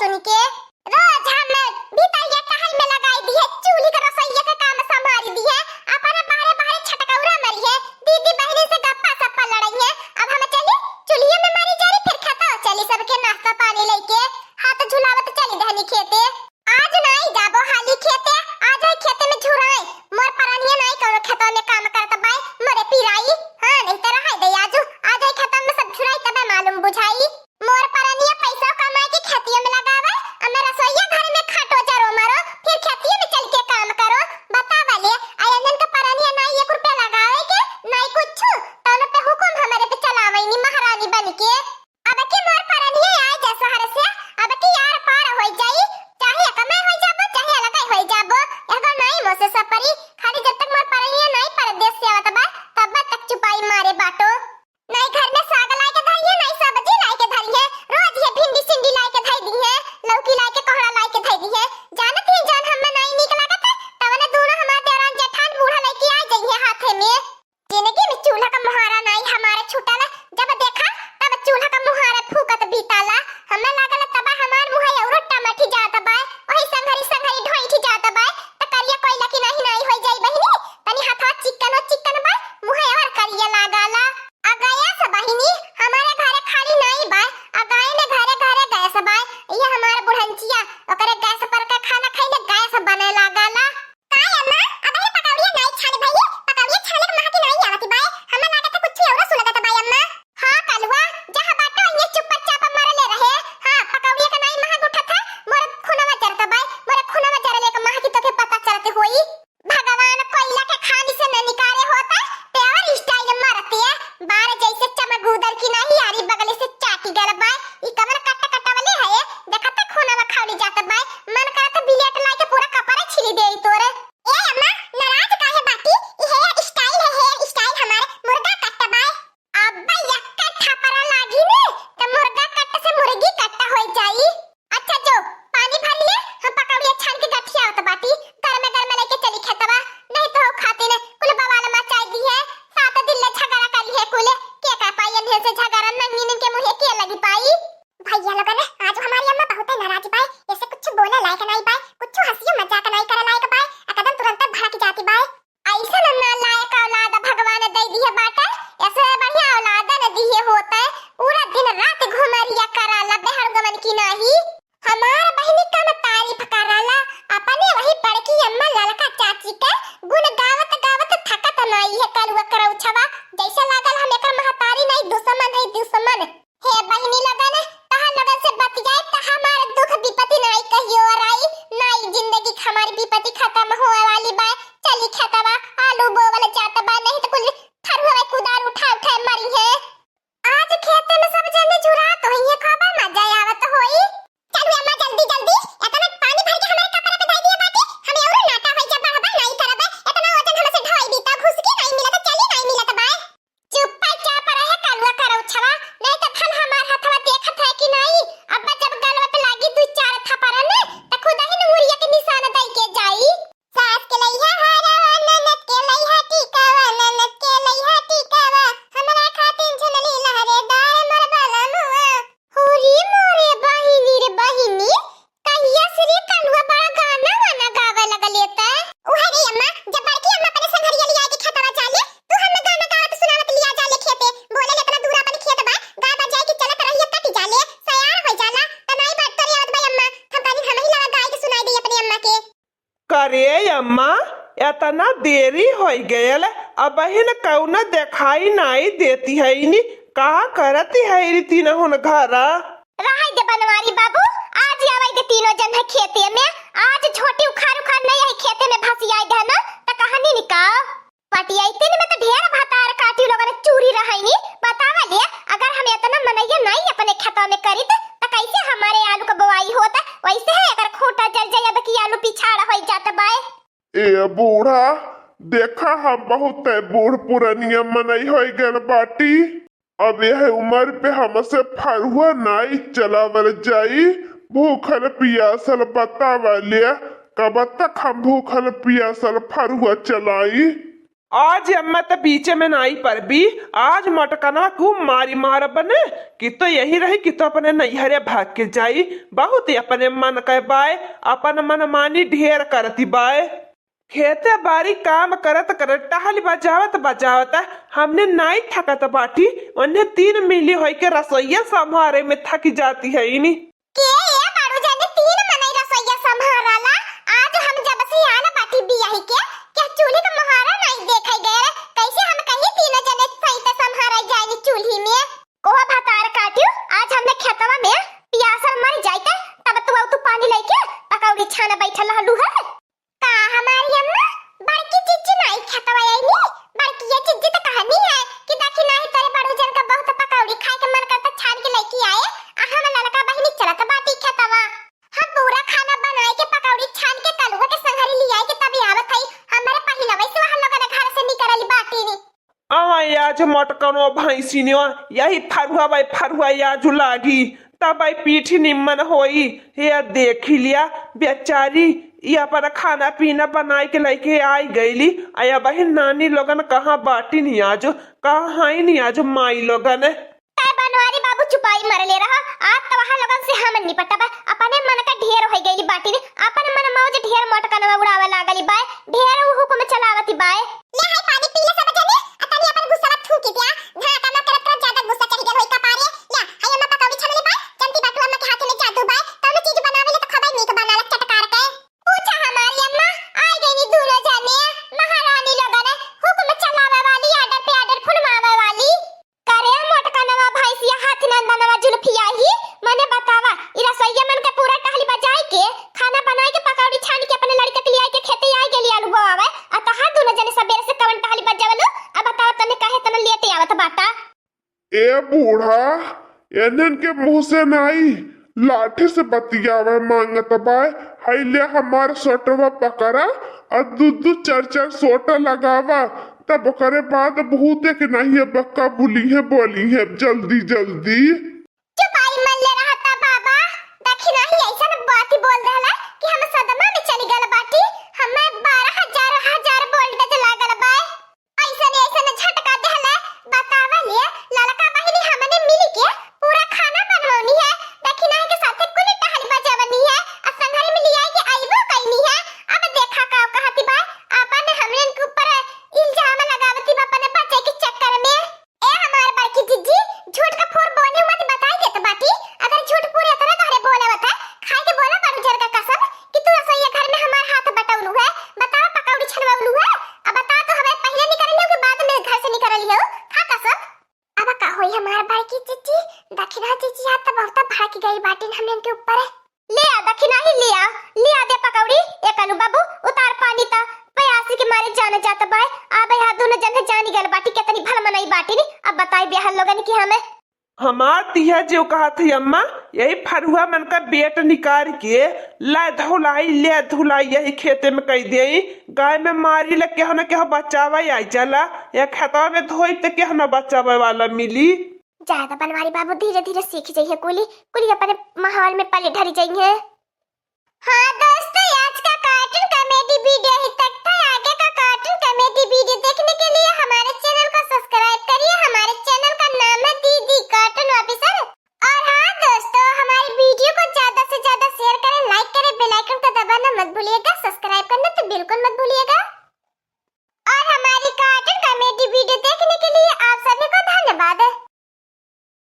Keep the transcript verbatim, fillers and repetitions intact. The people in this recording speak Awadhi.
इनके रोज हम भीतरिया टहल में लगाई दिहे, चूल्ही के रसोइया के काम संभारी दिहे, अपना बाहरे बाहरे छटकौरा मरिहे, दीदी बहिनी से गप्पा सप्पा लड़इहे। अब हम चली चूल्हिया में मरी जारी, फिर खेता चली सबके नाश्ता पानी लेके, हाथ झुलावत चली दहनी खेते। आज नाई जाबो हाली खेते, आज है खेते में झुराए, मोर परनिया नाई कौनो खेतवा में काम करत बाय, मोरे पिराई। हाँ, नहीं तो रहाई दे आजू, आज है खेतवा में सब झुराई तबे मालूम बुझाई। मोर परनिया पैसा कमाए के खेतिया में लगावे, अमे रसोइया घर में खाटो जरो मरो, फिर खेतिया में चल के काम करो। बतावा ले, अयंजन के परनिया नाई एक रुपया लगावे के, नाई कुछु, तौनो पे हुकुम हमरे पे चलावैनी महारानी बन के। अब की मोर परनिया आए जा शहर से, अब की यार पार होई जाई, चाहे एकमे होई जाबो, चाहे अलगे होई जाबो, एगो नाई मोसे सपरी, खाली जब तक मोर परनिया नाई परदेस से आवत बा, तब तक चुपाई मारे बाटो। नाई घर में साग लाए के धरी है, नाई सब्जी लाए के धरी है, रोज ये भिंडी सिंडी लाए के धरी दी है, लौकी लाए के, कोहड़ा लाए के धरी दी है। जानत ही जान हमें नाई नीक लागत है, तवने दोनों हमार देवरान जेठान बूढ़ा लेके आ जाई है हाथे में। जिंदगी में चूल्हा का मुहारा नाई हमारे छूटल, जब देखा तब चूल्हा का मुहारा फूकत बीताला। हमें लागल तब हमार मुँह औरो टमठी जात बा, वही संघरी संघरी ढोइठी जात बा, त करिया कोयला की नहीं नाई होई जाई बहिनी, तनी हथवा चिकनो चिकन बा, मुँह और करिया लागाला। आ गैस बहिनी, हमारे घरे खाली नाई बा, आ गाय में घरे घरे गैस बा। ये हमार बुढ़ंचिया, ओकरे गैस पर के खाना खइले गैस बने लागला। काय अम्मा, अबही पकौड़िया नाई छान भइली, पकौड़िया छाने के महकी नाई आवत बाय, हमें लागत है कुछ औरो सुलगत बाय अम्मा। हाँ कलुआ, जहाँ बाटो ये चुप्पा चापा मरले रहे। हाँ, पकौड़िया के नाई महक उठत है, मोर खुनवा जरत बाय, मोर खुनवा जरले के महकी तोके पता चलत होई। भगवान कोयला के खानी से न निकाले होता, ते और स्टाइल मारते है। बार जैसे चमगूदर की नहीं यारी बगले से चाटी गल बाय। ई कमर कट कटवले है, देखते खूनवा खौली जात बाय। मन करत बिलेट लाई के पूरा कपड़ा छिली देई तोरे। ए अम्मा, नाराज काहे बाटी? ई हेयर स्टाइल है, हेयर स्टाइल हमार मुर्गा कट बाय। अब्बा यक्का थपरा लागी ने, त मुर्गा कट से मुर्गी कट होई जाई। अच्छा जो, पानी भरी ले, हम पकौड़िया छान के गठियावत बाटी। गरमे गरमे लेके चली खेतवा, नहीं तो खातिन कुल बवाल मचाई दिहे। सात दिन ले झगड़ा करी है कुल, के का पाई इन्हें से झगड़ा, नंगीन के मुँहे के लगी पाई। भैया लोगन, आज हमारी अम्मा बहुते नाराज बाय, ऐसे कुछ बोले लायक नाई बाय, कुछ हंसियो मजाक नाई करे लायक बाय, एकदम तुरंत भड़क जाती बाय। ऐसन नालायक औलाद भगवान दे दिए बाटे, ऐसे बढ़िया औलाद न दिए होते। पूरा दिन रात घुमरिया कराला बेहर गमन की नाही। हमार बहिनी कम तारीफ कराला, अपने वही बड़की अम्मा ललका चाची के गुण गावत गावत थकत नाई है कलुआ करौछवा। जैसे लागल हम एकर महतारी नहीं, दुश्मन है दुश्मन। हे बहिनी लोगन, तहां लोगन से बतियाए त हमार दुख विपत्ति नाई कहियो और आई, नाई जिंदगी क हमारी विपत्ति खत्म होए वाली बा। चली खेतवा, आलू बोवल जात बा, नहीं तो कुल फरुआ कुदाल उठा उठा मरी है। आज खेते में सब जने जुरात होई है, खबर मजा आवत होई। चलू अम्मा जल्दी जल्दी, इतना पानी भर के हमारे कपड़ा पे डाल दिया बाटे, हमें और नाटा होई जब बढ़बा नाई करबे, इतना वजन हमसे ढोई दी त घुस के नाई मिलत, चली नाई मिलत बा। चुप्पा चाप रहे कलुआ करौछवा, नहीं तो भल हमार हथवा देखत है कि नहीं। अब जब गलवा पे लागी दू चार थपरन, त खुद ही नुंगुरिया के निशान दई के जाई। सास के लइहा हारवा, ननद के लइहा टीकावा, ननद के लइहा टीकावा, हमरा खातिर झुलनी लहरेदार मोर बलमुआ। हो रे मोरे बहिनी रे बहिनी, कहिया से रे कलुआ बड़ा गाना वाना गावे लगले त? उहे रे अम्मा, जब बड़की अम्मा अपने संघरिया लिया के खेतवा जाले, तू हमें गाना गावत सुनावत लिया जाले खेते। बोले ले इतना दूर अपन खेत बा, गा बजाए के चलत रहिए कट जाले, सयार हो जाला, त नाई बात करे आवत भाई अम्मा, हम कहनी हम ही लगा गाय के सुनाई दे अपनी अम्मा के। करे अम्मा, इतना देरी हो गयल, अबहिन कौनो देखाई नाई देती है इनी, का करती है इनी तीनहुन घरा? रहाई दे बनवारी बाबू, आज आवाई दे तीनों जन है खेते में। आज छोटी उखार उखार नहीं आई खेते में भसियाई दे ना, त कहानी निकाल। पटियाई तीन में तो ढेर भतार काटी लोगन चूरी रहैनी। बतावा ले, अगर हम इतना मनैया नहीं अपने खेतवा में करीत, त कैसे हमारे आलू का बोआई होत? वैसे है अगर खूंटा जर जाए, अब की आलू पिछाड़ होई जात बाय। ए बूढ़ा, देखा हम बहुत बूढ़ पुरनिया मनई होई गल बाटी। अब यह उम्र पे हमसे फरुआ नाई चलावल जाई। भूखल पियासल बतावा ले, कब तक हम भूखल पियासल फरुआ चलाई? आज अम्मा त बीचे में नाई परबी, आज मोटकनवा कू मारी मारब ने, कि तो यही रही कि तो अपने नैहरे भाग के जाई। बहुत ही अपने मन के बाय, अपन मनमानी ढेर करती बाय। खेते बारी काम करत करत, टहली बजावत बजावत हमने नाई थकत बाटी, ओन्हे तीन मिली होई के रसोइया संभारे में थकी जाती है इनी। के ए बाड़ू जाने तीन मनई रसोइया संभाराला? आज हम जब से आन बाटी बियाही के, के चूल्ही के मोहारा नाई देखे गए रे। कैसे हम कहीं तीन जने सहित संभारा जाए चूल्ही में? कोहा भतार काटियो, आज हमने खेतवा में पियासल मर जाए के, तब तू आउ तू पानी लेके पकौड़ी छान बैठल रहलू है। का हमारी अम्मा, बड़की जिज्जी नाई खेतवा आईनी? बड़की ये जिज्जी तो कहनी है कि देखी नाही तोरे बड़ू जन का बहुत पकौड़ी खाए के मन करता, छान के लेके आए, आ हम ललका बहिनी चलत बाटी खेतवा। हम पूरा खाना बनाए के पकौड़ी छान के कलुआ के संघरी ले आए के तभी आवत हई। हमारे पहिलवे से वहाँ लोगन घर से निकलली बाटी नी। अवै आज मोटकनो भैंसिनियो, यही फरुआ बाई फरुआ आज लागी, तब आई पीठी निम्मन होई। हे देखी लिया बेचारी, ई अपन खाना पीना बनाए के लेके आई गईली। आ अबहिन नानी लोगन कहाँ बाटी नी आज, कहाँ हई नी आज माई लोगन। तै बनवारी बाबू चुपाई मरले रहा, आज तो वहाँ लोगन से हम निपटब। अपने मन का ढेर होई गईली बाटी नी, अपन मन मौज ढेर मोटकनवा उड़ावे लागली बाय, ढेर उ हुकुम चलावती बाय। ले हाय पानी पी ले सब जने, आ तनी अपन गुस्सा थूकि द्या। हाँ, काम करत करत ज्यादा गुस्सा चढ़ गया होई कपारे। ले, हाय अम्मा पकौड़ी छनले बाय, जनती बाटू अम्मा के हाथ में जादू बाय, कौनो चीज बनावे ले तो खबाई नीक बनाला चटकार के। पूछा हमारी अम्मा, आई गई नी दोनों जने, महारानी लोगन, हुकुम चलावे वाली, order पे order फुलवावे वाली। करे मोटकनवा भैंसिया हाथी नंदनवा जुल्फिया ही, मने बतावा, ई रसोइया मन के पूरा टहली बजाई के, खाना बनाई के, पकौड़ी छान के अपने लड़के के लियाई के खेते आई गेली अलुआ आवे, आ तहार दोनों जने सबेरे से कवन टहली बजावलू? अब बतावा तने काहे तना लेटे आवत बाटा? ए बूढ़ा, एनन के मुँह से नाई, लाठी से बतियावे मांगत बाय। हई ले हमार सोटवा पकड़ा, आ दू दू चार चार सोटा लगावा, तब ओकरे बाद भूते के नाई बक्का बुली है, बोली है जल्दी जल्दी। चुपाई मरले रहता बाबा, देखी नाही ऐसन बात बोल देहला कि हम सदमा में चली गल बाटी। हमें बारह हजार हजार voltage लागल बाय। ऐसन ऐसन झटका देहला, बतावा ले, ललका बहिनी हमने मिली के पूरा खाना बनवनी है, देखी नाही के साथे कुल टहल बजवनी है, आ संघरी में लियाई के आइबो कैनी है। अब देखा का कहती बाय, अपन हमने के ऊपर इल्जाम लगावती बा अपने बच्चे के चक्कर में। ए हमार बड़की जिज्जी, झूठ का फूर बोनी मत बताई देत बाटी। अगर झूठ फूर इतना तोहरे बोले बता, खाए के बोला बड़ू जर का कसम कि तू रसोईया घर में हमार हाथ बटौलू है, बतावा पकौड़ी छनवलू है। अब बता तो हमें पहले निकल लियो कि बाद में घर से निकल लियो, खा कसम। अब का होई हमार बड़की जिज्जी, दखिना जिज्जी आज तो बहुत भड़क गई बाटिन हमने के ऊपर। ले आ, दखिना ही ले आ, ले आ दे पकौड़ी। ए कलू बाबू, उतार पानी ता, प्यासी के मारे जान जात बाय। अब यहाँ दोनों जने जानी गल बाटी, कितनी भल मनई बाटी नी। अब बताई बेहल लोगन की हमें। हमार तिहा जो कहा थी अम्मा, यही फरुआ मन का बेट निकाल के ला धुलाई, ले धुलाई यही खेते में कई दे। गाय में मारी ले केहो न केहो बचावे आई जाला, या खेतवा में धोई त केहो न बचावे वाला मिली। ज्यादा बनवारी बाबू धीरे धीरे सीख जइहे कुली, कुली अपने माहौल में पले ढरी जइहे। हाँ दोस्तों, आज का cartoon comedy video ही तक